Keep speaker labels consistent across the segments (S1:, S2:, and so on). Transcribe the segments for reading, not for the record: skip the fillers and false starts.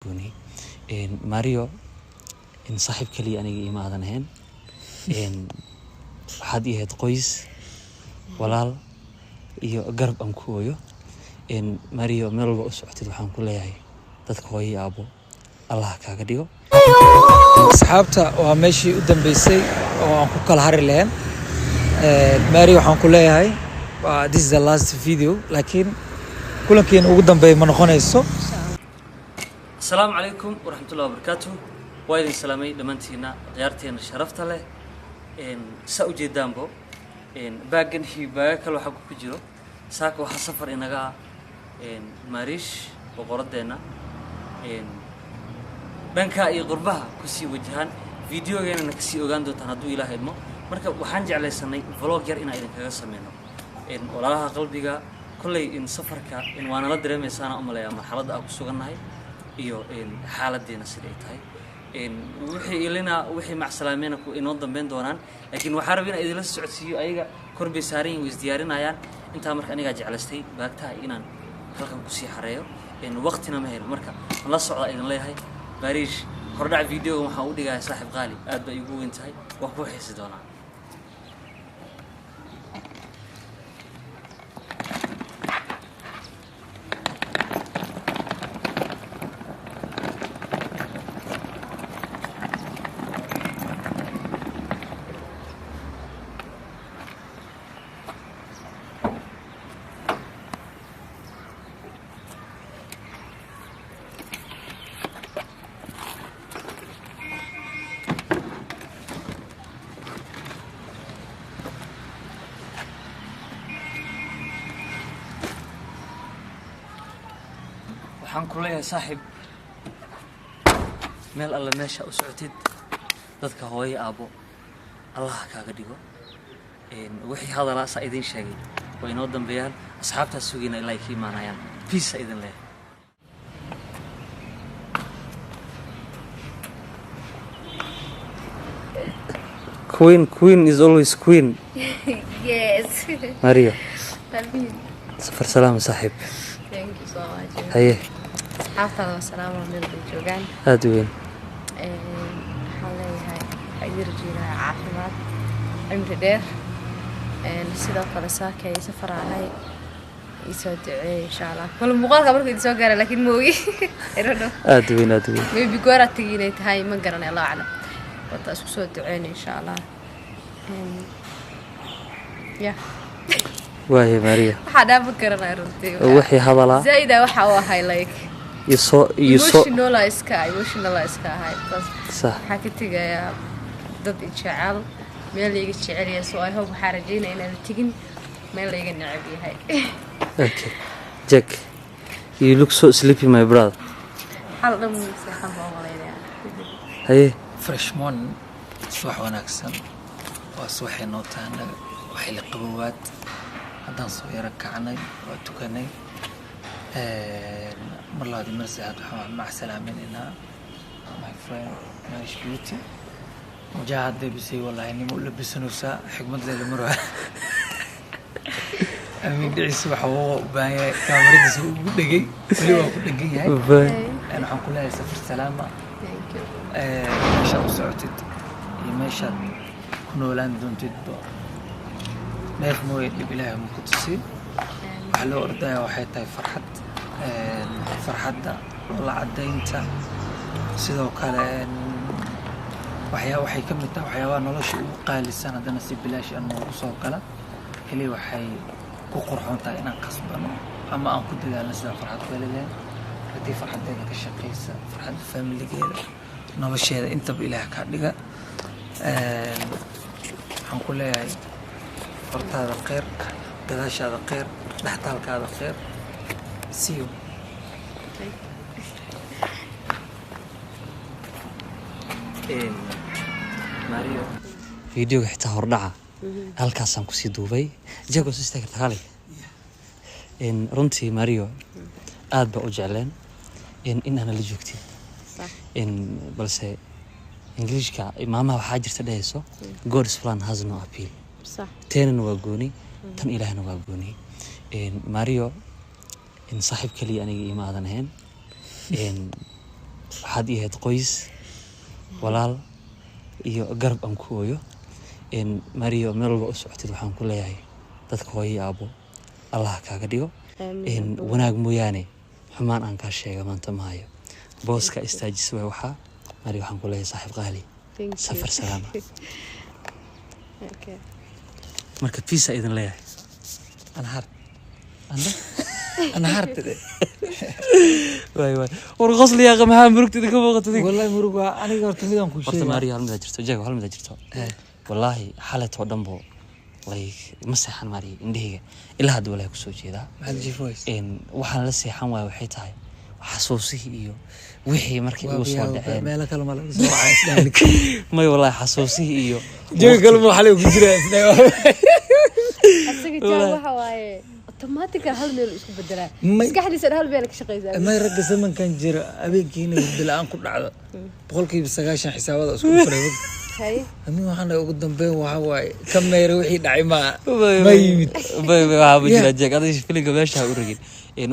S1: Gooni Mario, saaxiib kaliya aniga ima aadan ahayn, waxaad ii ahayd qoys, walaal iyo garab aan ku ooyo. Mario, meel walba u socotid waxaan ku leeyahay dadka hooyo iyo aabo Allah kaaga dhigo.
S2: Asxaabta, waa meeshii u dambeysay oo aan ku kala hari lahayn. Mary, waxaan ku leeyahay waa this is the last video, laakiin kulankeena ugu dambeeya ma noqonayso.
S1: Asalaamu calaykum waraxmatullahi wabarakaatu. Waa idin salaamay dhammaantiina, khiyaarteena sharafta leh. Saa ujeedaanbo, baaggan iyo baaga kale waxaa ku jiro. Saaka waxaa safar inaga ah Maariish, boqoradeenna, dhanka iyo qurbaha kusii wajahaan. Videogeenana kasii ogaan doontaan hadduu Ilaah idmo. Marka waxaan jeclaysanay vlog yar inaan idinkaga sameyno, walaalaha qalbiga. Kolley in safarka in waanala dareemaysaana umaleeyaa marxaladda aan ku sugannahay iyo xaaladeena sida ay tahay. Wixii ilina, wixii macsalaameyna ku inoo dambeyn doonaan, laakiin waxaa rabay inaan idinla socodsiiyo. Ayaga kor bay saaran yihin, way isdiyaarinayaan intaa. Marka anigaa jeclaystay baagtaha inaan halkan kusii xareeyo, waqtina ma helin. Marka la socda idin leeyahay. Bariish, hordhac videoga waxaan u dhigayaa saaxiib qaali, aad bay igu weyn tahay, waan kuu xiisi doonaa. Waxaan ku leeyahay saaxiib, meel alle meesha u socotid dadka hooyo aabbo Allah kaaga dhigo. Wixii hadalaa saa idin sheegay way inoo dambeeyaan. Asxaabtaas sugayna ilaa ay ka imaanayaan. Peace idin leeyahay. Queen, queen is always queen.
S3: Yes.
S1: Mario.
S3: Amin.
S1: Safar salaama, saaxiib.
S3: Thank you so much.
S1: Haye.
S3: Asxaabtaada waa salaama meel bay joogaan.
S1: Aada u weyn.
S3: Waxaan leeyahay, waxaa idin rajeynayaa caafimaad, cimri dheer. Sidoo kale saakay safar ahay, isoo duceey insha Allah. Wala muuqaalka markuu idin soo gaara, laakiin ma ogi. I don't know.
S1: Aada u weyn, aada u weyn.
S3: Maybe gooraad tagi inay tahay, ma garanay, Allah aclam. Wata isku soo duceyn insha Allah. Yeah.
S1: Waaye Maria.
S3: Waxaa dhaa ma garanay runtii.
S1: Wixii hadalaa
S3: zaida waxa uu ahay like
S1: iyo soo iyo soo
S3: emotional iska ahay because waxaa ka tegayaa dad i jecel, meel layga jecel yahay, so I hope, waxaa rajeynaya inaan tegin meel layga neceb yahay.
S1: Okay, Jack, you look so sleepy, my brother.
S3: Xal dhan seexan baa umalaynaya.
S1: Haye.
S2: Fresh morning, subax wanaagsan. Waa subaxay noo tahay annaga, waxay la qabowaad. Haddaan soo yaro kacnay, waa tukanay. Mar labaad iyo mar saddexaad waxaan mac salaaminaynaa my friend Marish Beauty. Wajaha hadday bisay, wallahi nimo u labisanaysaa, xigmad leela marwaa. Amiin dhiciisa waxa uu u baahan yahay, kaamaradiisa ugu dhegay, weli waa ku dhegan yahay. Waxaan ku leeyahay safar salaama.
S3: Thank you.
S2: Meeshaad u socotid iyo meeshaad ku noolaan doontidba dheef mooye dhib Ilaahay ma ku tusin. Waxaa loo ordaya waxay tahay farxad, farxadda, la caddaynta. Sidoo kale waxay ka mid tahay waxyaabaha nolosha ugu qaalisan, haddana si bilaash ah noogu soo gala. Keliya waxay ku qurxoon tahay inaan kasbano ama aan ku dadaalno sidaan farxad ku heli lahayn. Haddii farxaddeeda ka shaqaysa, farxadda faamiligeeda, nolosheeda intaba Ilaah kaa dhiga. Waxaan ku leeyahay hortaada kheyr, gadaashaada kheyr, dhextaalkaada kheyr. See you.
S1: Mario, videoga xitaa hordhaca halkaasaan kusii duubay. Jago, soo istaagi karta kaalay. Runtii Mario, aad baa u jecleen in aana la joogtid. Balse Ingiliishka maamaha waxaa jirta dhehayso, "God's plan has no appeal." Teenana waa gooni, tan Ilaahna waa gooni. Mario, saaxiib kaliya aniga ima aadan ahayn. Waxaad ii ahayd qoys, walaal iyo garab aan ku ooyo. Mario, meel walba u socotid waxaan ku leeyahay dadka hooyo iyo aabo Allah kaaga dhigo. Wanaag mooyaane xumaan aan kaa sheega maanta ma hayo. Booska istaajis waay. Waxaa Mario, waxaan ku leeyahay saaxiib qaali,
S3: Thank you.
S1: safar salaama.
S3: Okay.
S1: Marka peace idin leeyahay.
S2: Anahar anahartide.
S1: Waay waay, war qosliyaa, maxaa murugta idinka muuqata idinka?
S2: Wallahi murug waa aniga. Horta midaan ku
S1: Horta
S2: sheega.
S1: Mario, hal midaa jirto, Jago, hal midaa jirto. Wallaahi xaletoo dhan bo like ma seexan Mario, indhahayga ilaa hadda wallahi kusoo jeedaa.
S2: Maxaad jiif ways?
S1: Waxaan la seexan waaya waxay tahay xasuusihii iyo wixii markay igu soo dhaceen.
S2: Meelo kale ma laga soo wacay isdhaalik?
S1: May, wallahi xasuusihii iyo
S2: Jawi kale ma xalay ku jiraa isdhaal?
S3: Asaga jaa waxa waaye automatically hal meel isku bedelaa. Maskaxdiisa dhan hal meel ka shaqeysaa.
S2: May, ragga zamankan jira habeenkii inay hurdo la-aan ku dhacdo 90% xisaabada isku furay.
S3: Haye.
S2: Amin, waxaan dhahay ugu dambeyn waxa waaye ka meera wixii dhacay ma yimid.
S1: Bay bay, waxaa ma jira jeeg adiga filinka meesha ha u rogin.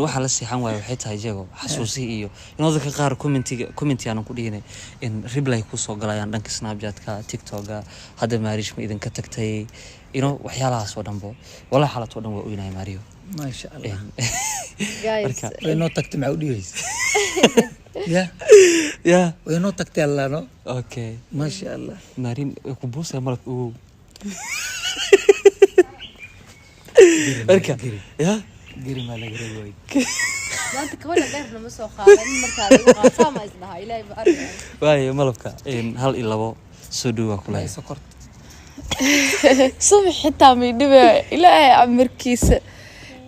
S1: Waxaa la seexan waaya waxay tahay, Jeego, xasuusihii iyo inuu dadka qaar commentiga, commenti aanan ku dhihinay in reply kusoo galayaan dhanka Snapchatka, TikToka, hadda Maarish ma idinka tagtay, waxyaalahaas oo dhan bo wallahi xalatoo dhan waa oynaya Mario.
S2: Maasha Allah.
S3: Guys.
S1: Marka
S2: way noo tagtay, maxaa u dhigaysa ya?
S1: Ya.
S2: Way noo tagtay allano.
S1: Okay.
S2: Maasha Allah.
S1: Marin way ku buusaya malabka ogow. Marka ya.
S2: Geri maa laga rabi waay.
S3: Maanta kabadha dheerna ma soo qaadan, markaa lagu qaataa ma isdhahaa Ilaahay ba arkaya.
S1: Waayo malabka hal iyo labo soo dhow waa kulahay.
S2: Sokorta.
S4: Subax xitaa maydhibe Ilaahay amarkiisa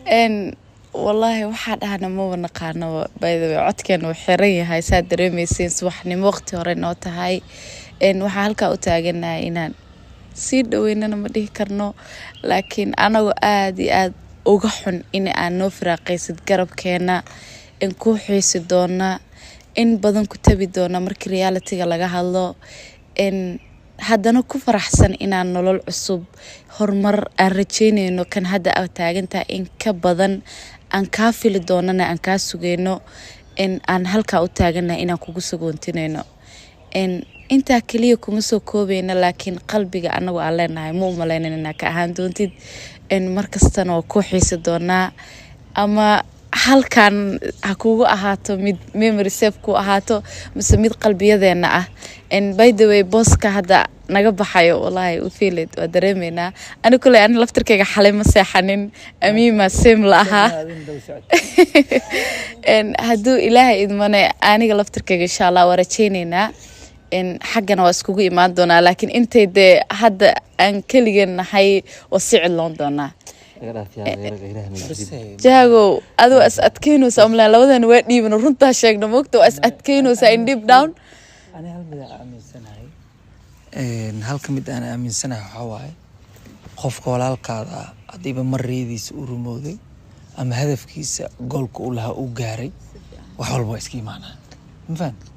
S4: n wallaahi waxaa dhahna maba naqaanaba. By the way, codkeena uu xiran yahay saa dareemaysiin, subaxnimo waqti hore noo tahay. Waxaa halkaa u taaganahay inaan sii dhaweynana ma dhihi karno, laakiin anagoo aada iyo aada uga xun in aan noo firaaqaysid garabkeena, in kuu xiisi doona, in badan ku tabi doona markii realityga laga hadlo, in haddana ku faraxsan inaan nolol cusub, horumar aan rajeynayno kan hadda aad taagantahay in ka badan aan kaa fili doonana, aan kaa sugayno, in aan halkaa u taaganahay inaan kugu sagoontinayno. In intaa keliya kuma soo koobayna, laakiin qalbiga anagu aan leenahay ma umaleynan inaa ka ahaan doontid. In markastana waa ku xiisi doonaa, ama halkan ha kugu ahaato mid memory safe ku ahaato mise mid qalbiyadeena ah. And by the way, booska hadda naga baxayo wallahi we feel it, waa dareemeynaa. Ani kuley, ani laftirkayga xalay ma seexanin, amiima sim la ahaa. Hadduu Ilaahay idmane, aniga laftirkayga insha Allah waa rajeyneynaa in xaggana waa iskugu imaan doonaa, laakiin intay dee hadda aan keligeen nahay waa si cidloon doonaa. Jaagow, adoo is adkeynaysa umlaan labadan waa dhiibano, runtaa sheegno mogta, waa is adkeynaysaa in deep down.
S2: Ani hal mid aan aaminsanahay, halka mid aan aaminsanahay waxaa waaye qofka walaalkaada ah haddiiba mar riyadiisa u rumowday ama hadafkiisa goolka uu lahaa uu gaaray, wax walba waa iska imaanaa, ma fahamtid?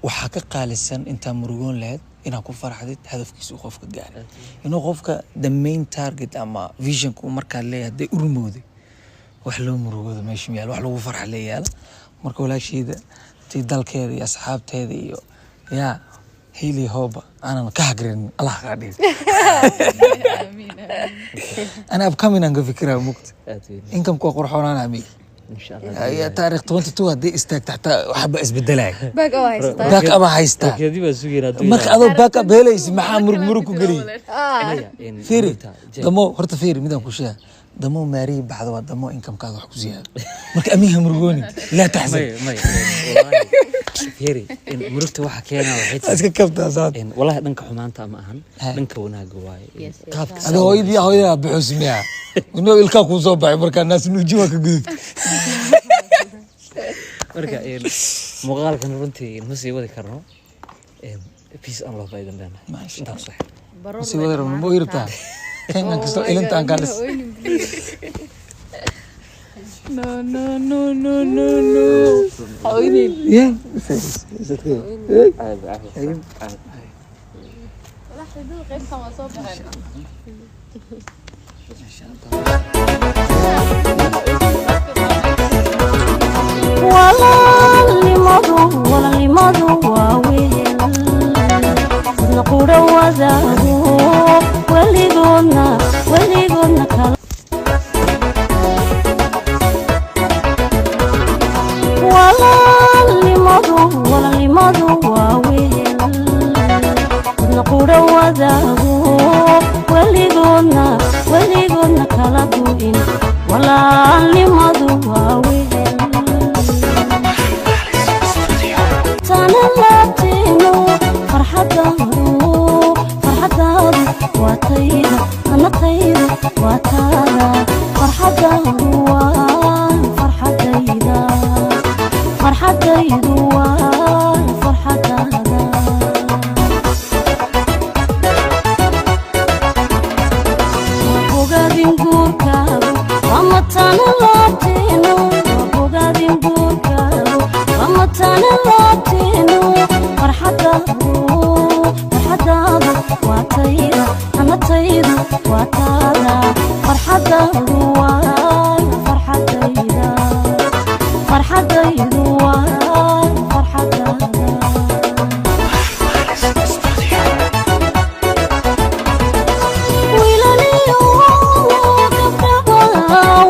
S2: Waxaa ka qaalisan intaa murugoon lahayd inaad ku farxdid hadafkiisa uu qofka gaaray, inuu qofka the main target ama visionka uu markaa leeyahay hadday u rumowday, wax loo murugoodo meesha ma yaalo, wax lagu farxa la yaala. Marka walaashayda tii dalkeeda iyo asxaabteeda iyo yaa hiili hooba aanan ka hagrinin, Allah kaa dhigi. Ana upcoming aan ka fikiraa mugta, income waa qurxoonaan amiga. Taariikh 22 haddii istaagta xataa waxba isbedelaya.
S3: Back oo haysataa.
S2: Back up haystaa.
S1: Keedii baa sugeynaa.
S2: Marka adoo back up helaysi, maxaa murug murug ku geliyay? Fiiri damo, horta fiiri midaan ku sheega: damo maariyi baxda waa damo incomekaada wax ku siyaado. Marka amiga murugooni, laa taxzan.
S1: May may, fiiri, murugta waxa keenaa waxay tahay
S2: iska kabtaa saad.
S1: Wallahi dhanka xumaanta ma ahan, dhanka wanaaga waaye qaabka.
S2: Adi hooyadii hooyadaa baxoos miyaa inoo ilkaa kuu soo baxay markaa naas nuuji waa ka gudubta.
S1: Marka muuqaalkan runtii ma sii wadi karno. Peace and love aydan leenahay.
S2: Maasha.
S1: Intaa ku sax.
S2: Sii wadi rabno ma irtaa kan kasto ilinta aan kaa dhis.
S4: No, no, no, no, no, no. Hooyadii.
S2: Yeah.
S1: Caadi caadi caadi.
S4: Qaybtan waa soo baxeen.
S5: Walaalnimadu. laabteenu. Farxadaadu, farxadaadu waa tayda, ana taydu waa taada. Farxadaadu waa farxadayda, farxadaydu waa farxadaada. Wiilaliyo gabdhaba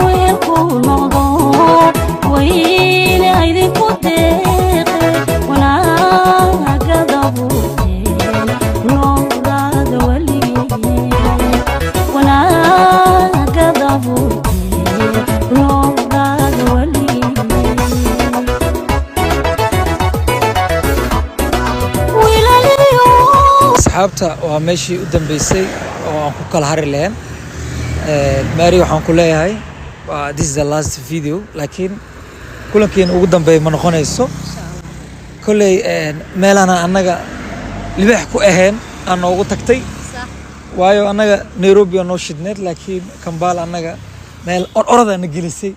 S5: wiilku noqdo, wayne idinku deeqe, wanaagada buurteen noqdaada weligeen, wanaagada buurteen noqdaada weligeen. Wiilaliyo
S2: Asxaabta, waa meeshii u dambeysay oo aan ku kala hari lahayn. Mary, waxaan ku leeyahay this is the last video, laakiin kulankeena ugu dambeeya ma noqonayso. Kolley meelaana annaga libaax ku ahayn aan noogu tagtay, waayo annaga Nairobi waa noo shidneed, laakiin Kampala annaga meel or orada na gelisay.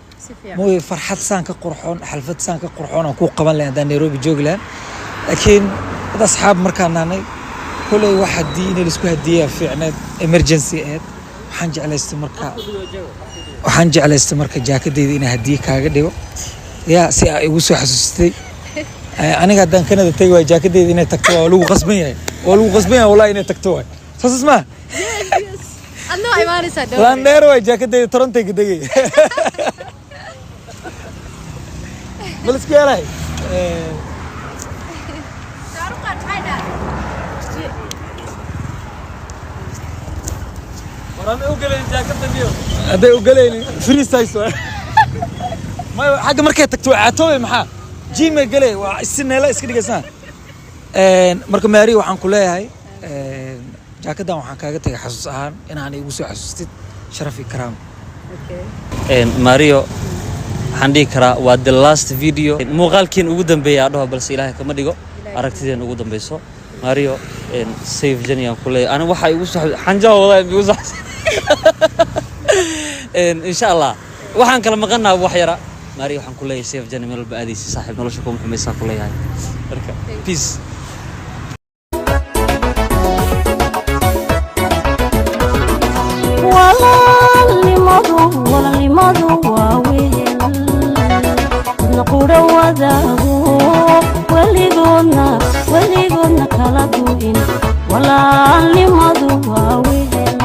S2: Mooye farxad saan ka qurxoon, xalfad saan ka qurxoon aan kuu qaban lahayn haddaan Nairobi joogi lahayn, laakiin dad asxaab markaan nahnay, kolley wax haddii in laisku hadiyeyaa fiicneed, emergency ahayd. Waxaan jeclaystay marka jaakadeyda inaan hadiye kaaga dhigo, yaa si aa igu soo xasuustay. Aniga haddaan Canada tagi waayo, jaakadeyda inay tagto waa lagu qasban yahay, waa lagu qasban yahay wallahi, inay tagto waay. Saasas maa?
S3: Adna waa imaanaysaa.
S2: Laan dheer waay, jaakadeyda Torontay ka degay ma la isku yeelay. Hadday ugalaynin free size waay. Maya, xagga markay tagto waa caatoobe, maxaa gym ay galay, waa isineela iska dhigaysaa. Marka Maari, waxaan ku leeyahay jaakadan waxaan kaaga tagay xasuus ahaan inaan igu soo xasuustid sharaf iyo karaamo.
S1: Mario, waxaan dhihi karaa waa the last video, muuqaalkiin ugu dambeeya adhaho, balse Ilaahay kama dhigo aragtideen ugu dambeyso. Mario, safe journey aan ku leeyahay. Ani waxaa igu soo xanjaha wadaa igu soo. Insha Allah waxaan kala maqanaha wax yara. Mario, waxaan ku leeyahay safe journey, meel walba aadaysa saaxiib, nolosha kuma xumaysaa ku leeyahay. Marka peace.
S5: Walaalnimadu, walaalnimadu waa wehel wadna qudha wadaago, weligoodna, weligoodna kala gu'in. Walaalnimadu waa wehel.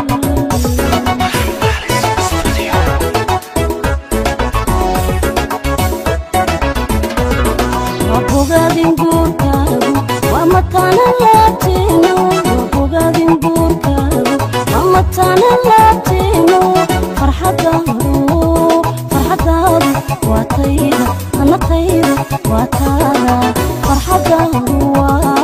S5: Waa bogaadin guurkaagu, waa mataana laabteenu. Waa bogaadin guurkaagu, waa mataana laabteenu. Farxadaadu, farxadaadu waa tayda, ana taydu waa taada. Farxadaadu waa